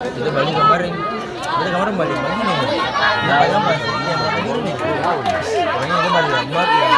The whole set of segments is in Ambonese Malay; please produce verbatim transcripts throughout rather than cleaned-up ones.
Kita bali kemarin, kita kemarin bali begini. Nah, yang pas, ini yang pas begini nih. Orangnya kita bali gambar, ya.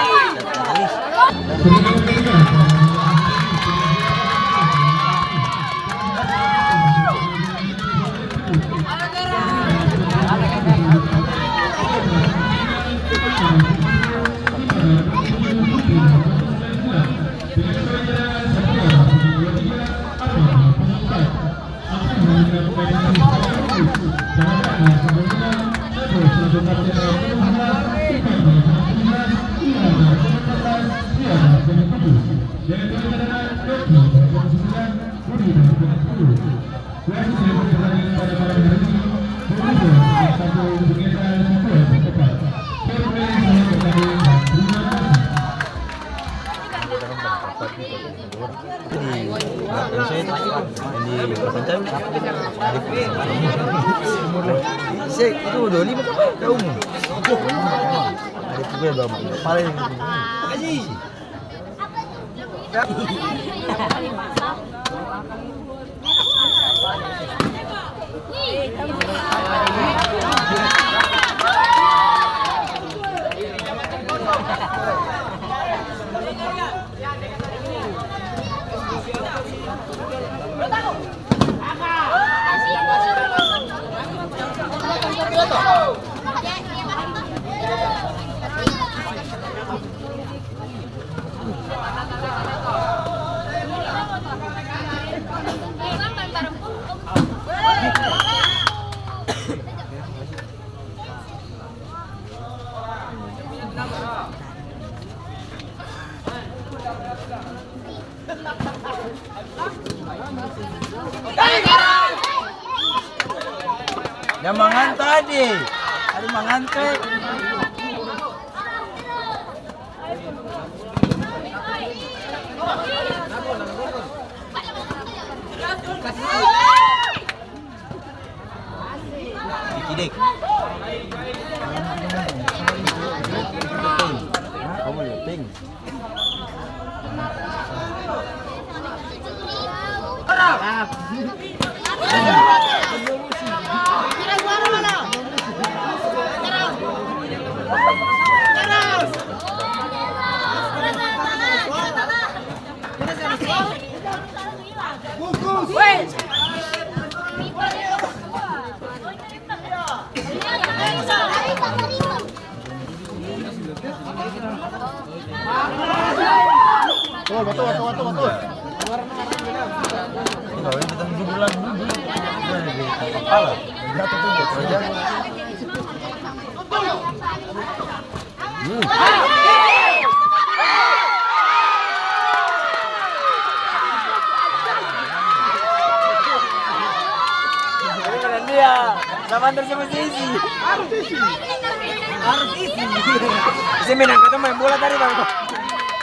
Di, yang saya itu, yang di Pasancan, saya itu dua lima, tahu mu? Ada juga dua, paling. Jang manganto, ade. Ade manganto. Dikidek. Kamu lihat pink. Betul, betul, betul, betul, betul. Enggak, ini kita duduk lagi, duduk. Kepala. Jatuh tuh, jatuh aja. Dia, sama antar sama si Isi. Harus isi. Harus isi. Saya menang kata main bola tadi, Bang.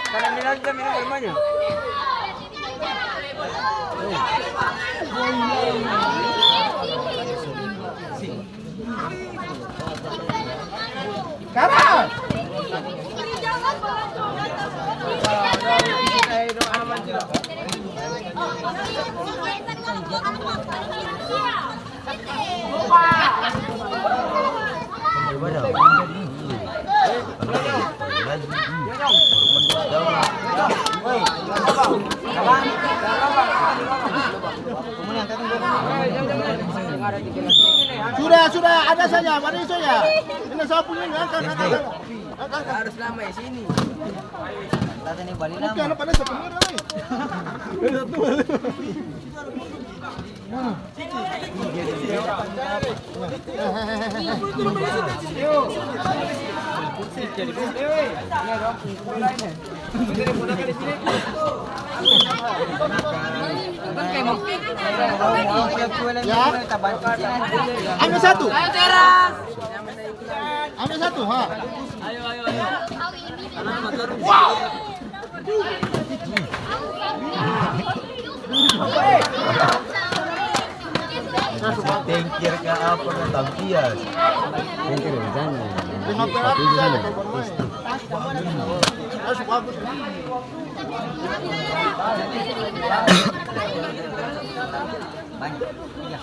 Karena menang, kita menang bermainnya. Sekarang. Sudah, sudah, ada saja, mari saja. Ini saya punya, angkat, angkat, angkat. Harus lama di sini. Tata ni bali lama. Bukan, apa ada satu murah, weh. Ada satu murah. Ya. Ambil satu. Ambil satu, ha. Ayo, ayo, ayo. Wow. Tengkir ka apa ka tampias? Tengkir di sana. Sepatu di sana. Banyak. Iya.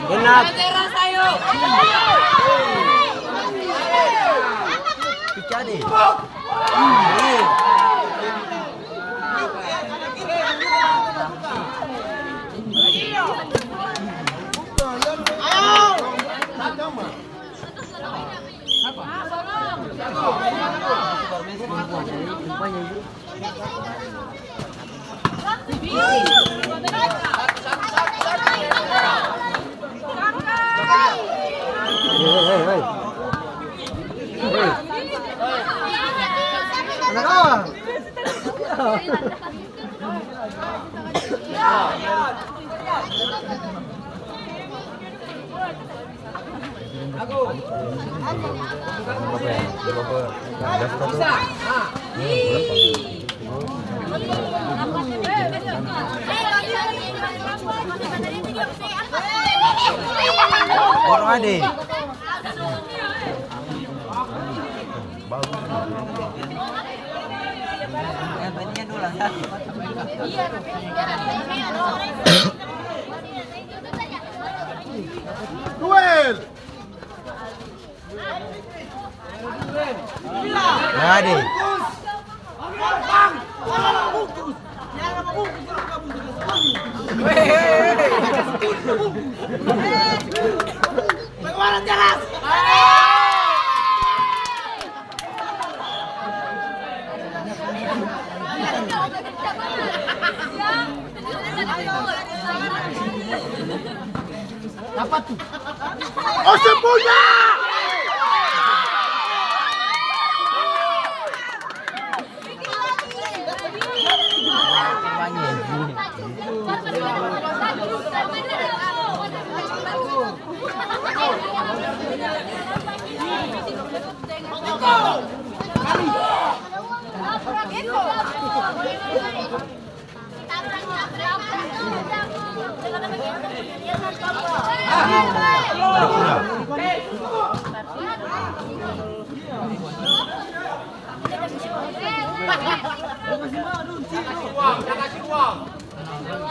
Genap. Picade. Orang ada. Duel! Ade. Apa tuh? Ose punya!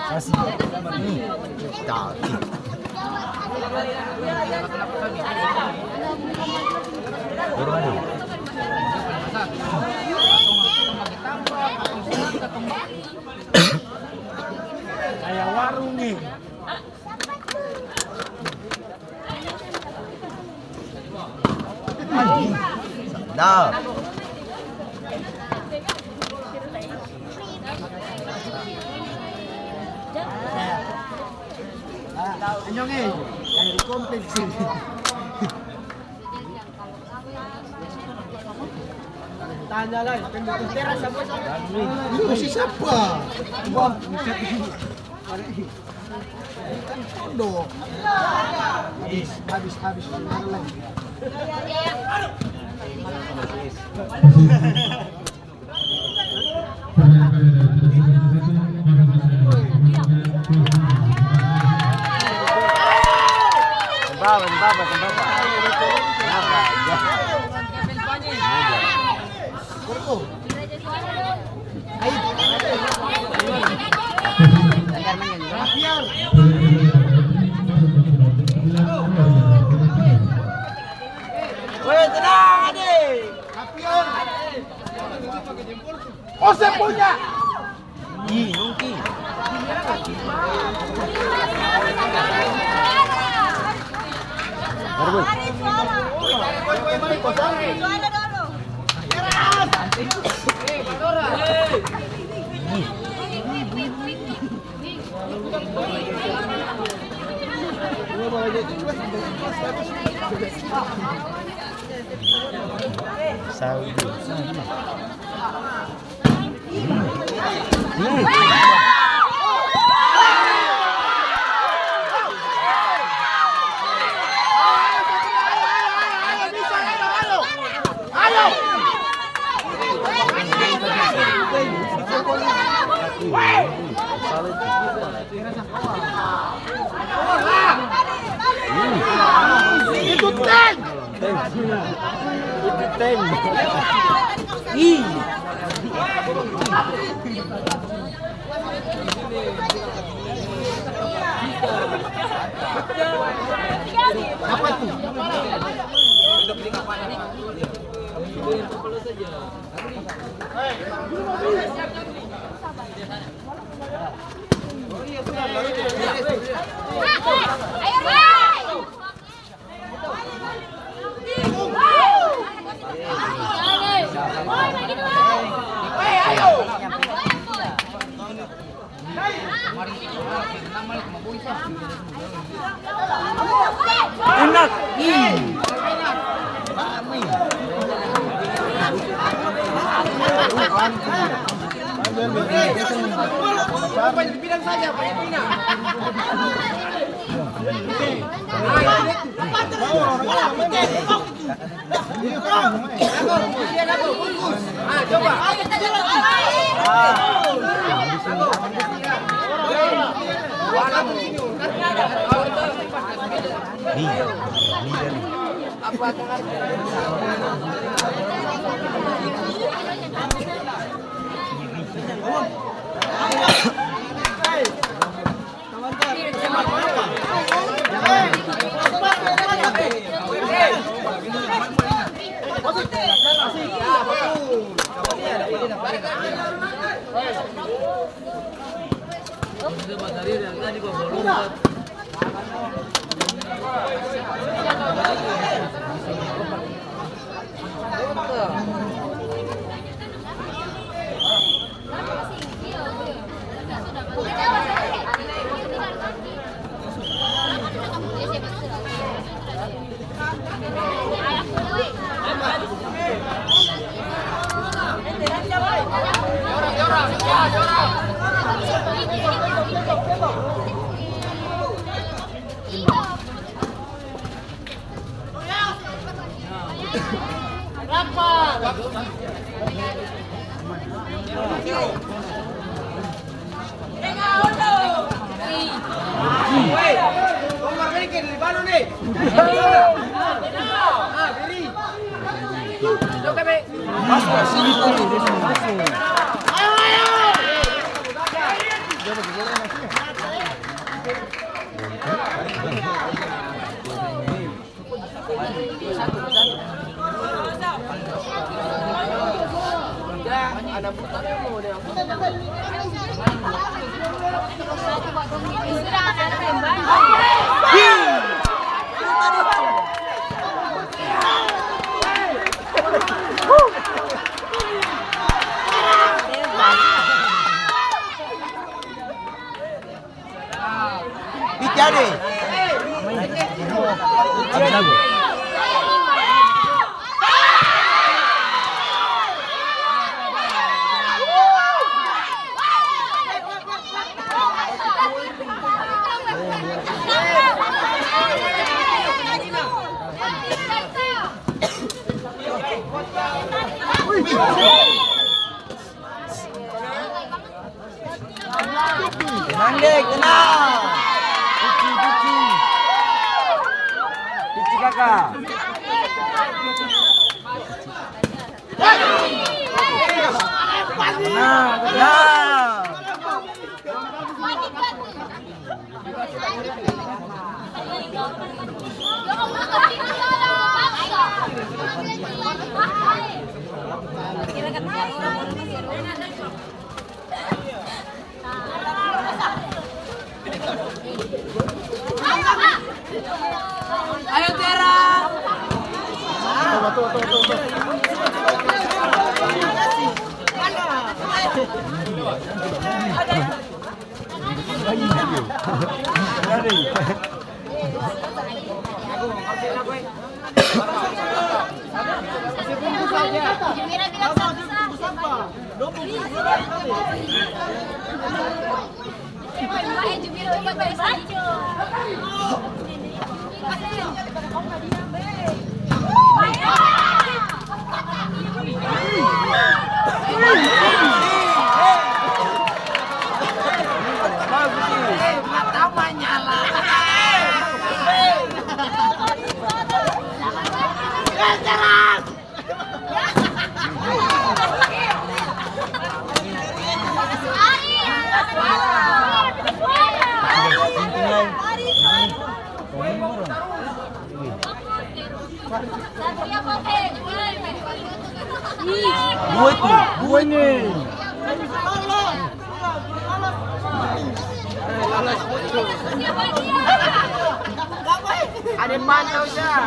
Kasi. Hmm. Taki. Dorong aja. Kaya warung nih. Sadap. Anjong eh, kaya di kompleks sini. Tanya lai, pembantu teras apa? Ini masih siapa? Wah, bisa. Kan bodoh. Habis, habis, habis. Weh, tenang, ade. Ose punya. Ih, Yongki. Baru, boy. Saudi. Itu tank. Ih. Apa tuh? Enak. Ih. Piti ade. Abis lagu. Tenang, dek, tenang. Piti, piti. Piti, kaka. Tenang, tenang. Ayo, Tera. Dua itu, dua ini. Ada pantau, Cak.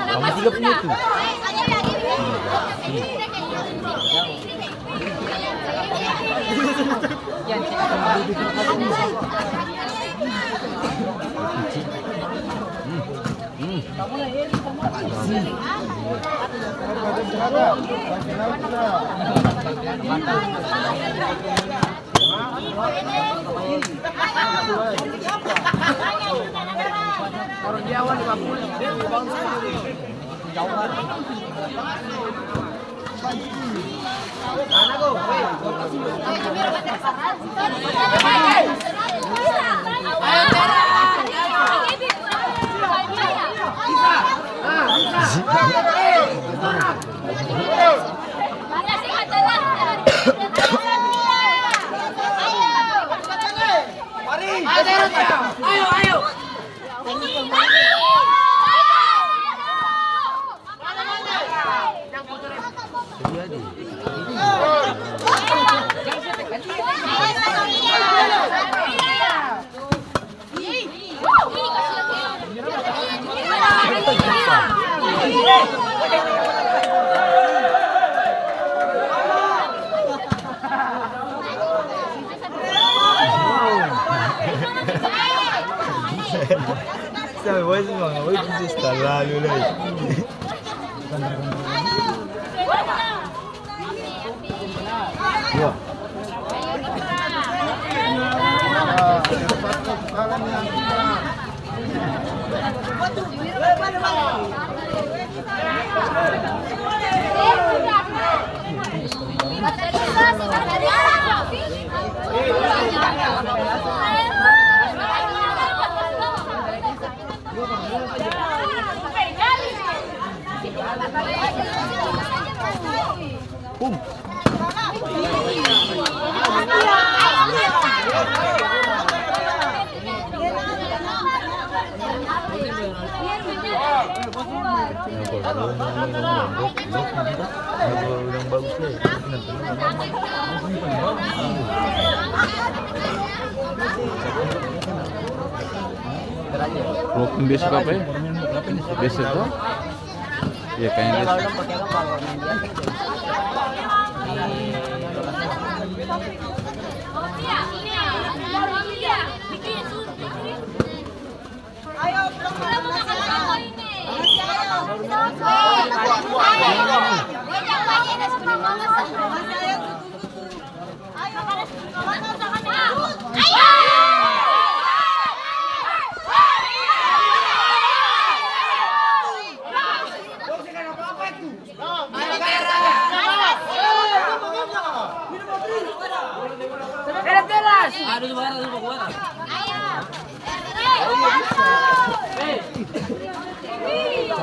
Sama juga punya itu. Sabe, wai, su manga, wai, bisa talalu lai. Iya. Pung. Walaupun besok apa ya? Besok tuh? Iya, kayaknya besok.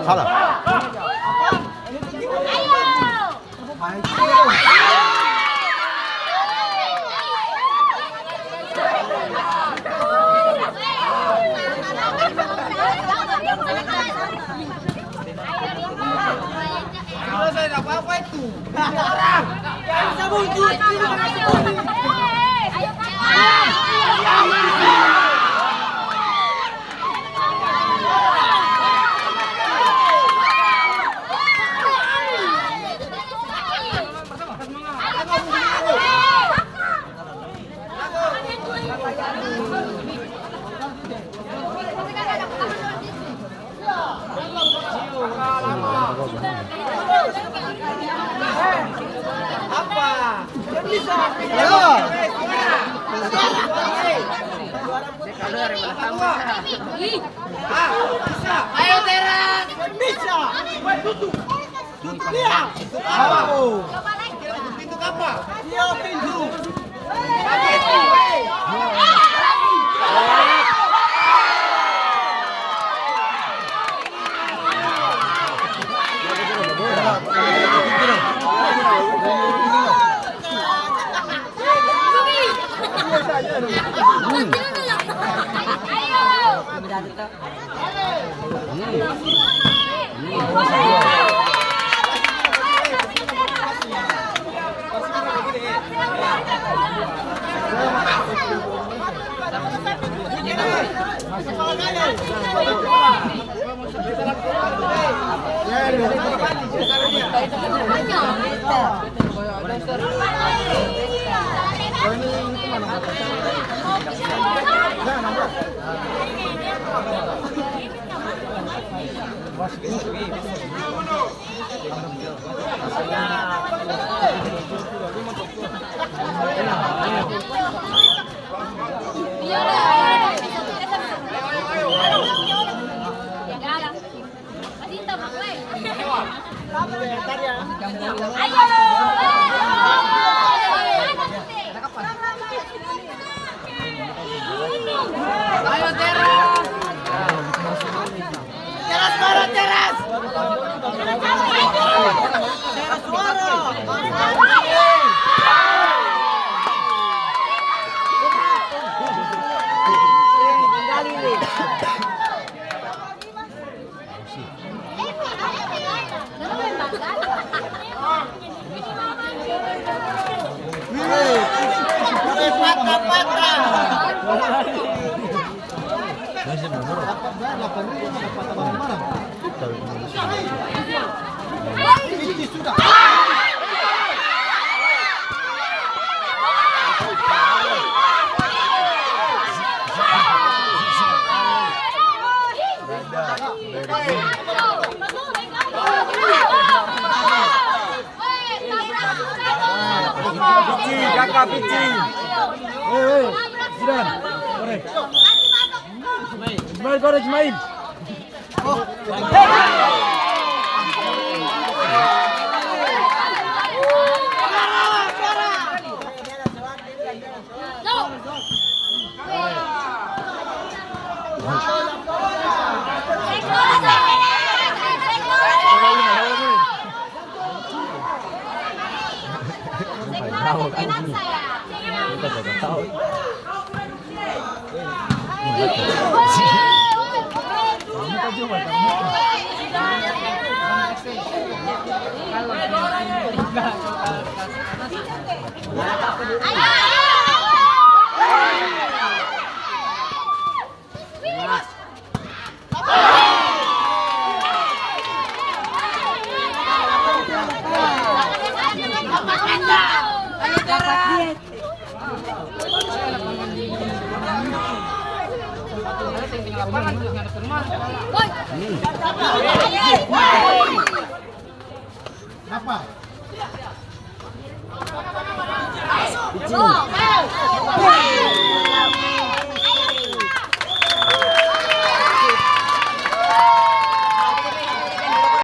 Salah. Ayo, Teras! Bisa! Tutup dia! Tutup apa? Tutup pintu kapa? Iya, pintu. Ayo, Teras! Teras, suara, Teras! Teras, suara! Pici, kaka, pici. Hei, hei, Jidan. Kore. Ismail, kore, Ismail.